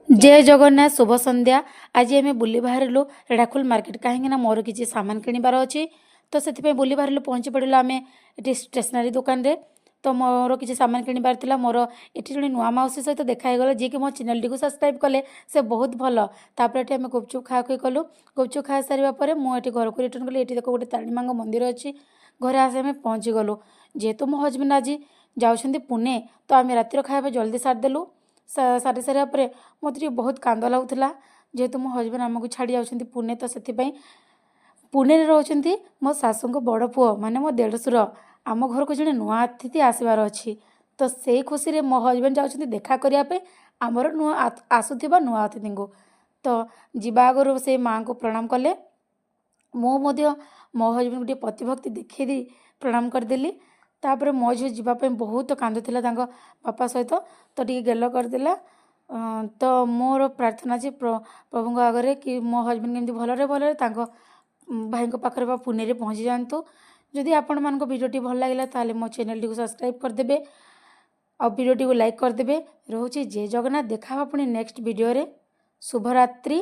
ଜୟ ଜଗନ୍ନାଥ, ଶୁଭ ସନ୍ଧ୍ୟା। ଆଜି ଆମେ ବୁଲି ବାହାରିଲୁ ରେଢ଼ାଖୋଲ ମାର୍କେଟ, କାହିଁକିନା ମୋର କିଛି ସାମାନ କିଣିବାର ଅଛି। ତ ସେଥିପାଇଁ ବୁଲି ବାହାରିଲୁ। ପହଞ୍ଚି ପଡ଼ିଲୁ ଆମେ ଏଠି ଷ୍ଟେସନାରୀ ଦୋକାନରେ। ତ ମୋର କିଛି ସାମାନ କିଣିବାର ଥିଲା। ମୋର ଏଠି ଜଣେ ନୂଆ ମାଉସୀ ସହିତ ଦେଖା ହେଇଗଲା, ଯିଏକି ମୋ ଚ୍ୟାନେଲଟିକୁ ସବସ୍କ୍ରାଇବ୍ କଲେ। ସେ ବହୁତ ଭଲ। ତାପରେ ଏଠି ଆମେ ଗୁପଚୁପ୍ ଖାଆଖୁଇ କଲୁ। ଗୁପଚୁପ୍ ଖାଇ ସାରିବା ପରେ ମୁଁ ଏଠି ଘରକୁ ରିଟର୍ନ କଲି। ଏଠି ଦେଖ, ଗୋଟେ ତାରିଣୀ ମାଙ୍କ ମନ୍ଦିର ଅଛି। ଘରେ ଆସି ଆମେ ପହଞ୍ଚିଗଲୁ। ଯେହେତୁ ମୋ ହଜବେଣ୍ଡ ଆଜି ଯାଉଛନ୍ତି ପୁନେ, ତ ଆମେ ରାତିର ଖାଇବା ଜଲ୍ଦି ସାରିଦେଲୁ। ସାରି ସାରିବା ପରେ ମୋତେ ଟିକେ ବହୁତ କାନ୍ଦ ଲାଗୁଥିଲା, ଯେହେତୁ ମୋ ହଜବେଣ୍ଡ ଆମକୁ ଛାଡ଼ି ଯାଉଛନ୍ତି ପୁନେ। ତ ସେଥିପାଇଁ ପୁନେରେ ରହୁଛନ୍ତି ମୋ ଶାଶୁଙ୍କ ବଡ଼ ପୁଅ, ମାନେ ମୋ ଦେଢ଼ଶୁର। ଆମ ଘରକୁ ଜଣେ ନୂଆ ଅତିଥି ଆସିବାର ଅଛି। ତ ସେଇ ଖୁସିରେ ମୋ ହଜବେଣ୍ଡ ଯାଉଛନ୍ତି ଦେଖା କରିବା ପାଇଁ ଆମର ନୂଆ ଆସୁଥିବା ନୂଆ ଅତିଥିଙ୍କୁ। ତ ଯିବା ଆଗରୁ ସେ ମାଆଙ୍କୁ ପ୍ରଣାମ କଲେ। ମୁଁ ମଧ୍ୟ ମୋ ହଜବେଣ୍ଡକୁ ଟିକେ ପ୍ରତିଭକ୍ତି ଦେଖେଇ ଦେଇ ପ୍ରଣାମ କରିଦେଲି। ତାପରେ ମୋ ଝିଅ ଯିବା ପାଇଁ ବହୁତ କାନ୍ଦୁଥିଲା ତାଙ୍କ ବାପା ସହିତ, ତ ଟିକେ ଗେଲ କରିଦେଲା। ତ ମୋର ପ୍ରାର୍ଥନା ଯେ ପ୍ରଭୁଙ୍କ ଆଗରେ କି ମୋ ହଜବେଣ୍ଡ କେମିତି ଭଲରେ ଭଲରେ ତାଙ୍କ ଭାଇଙ୍କ ପାଖରେ ବା ପୁନେରେ ପହଞ୍ଚି ଯାଆନ୍ତୁ। ଯଦି ଆପଣମାନଙ୍କ ଭିଡ଼ିଓଟି ଭଲ ଲାଗିଲା, ତାହେଲେ ମୋ ଚ୍ୟାନେଲଟିକୁ ସବସ୍କ୍ରାଇବ୍ କରିଦେବେ ଆଉ ଭିଡ଼ିଓଟିକୁ ଲାଇକ୍ କରିଦେବେ। ରହୁଛି, ଜୟ ଜଗନ୍ନାଥ। ଦେଖା ହେବା ପୁଣି ନେକ୍ସଟ ଭିଡ଼ିଓରେ। ଶୁଭରାତ୍ରି।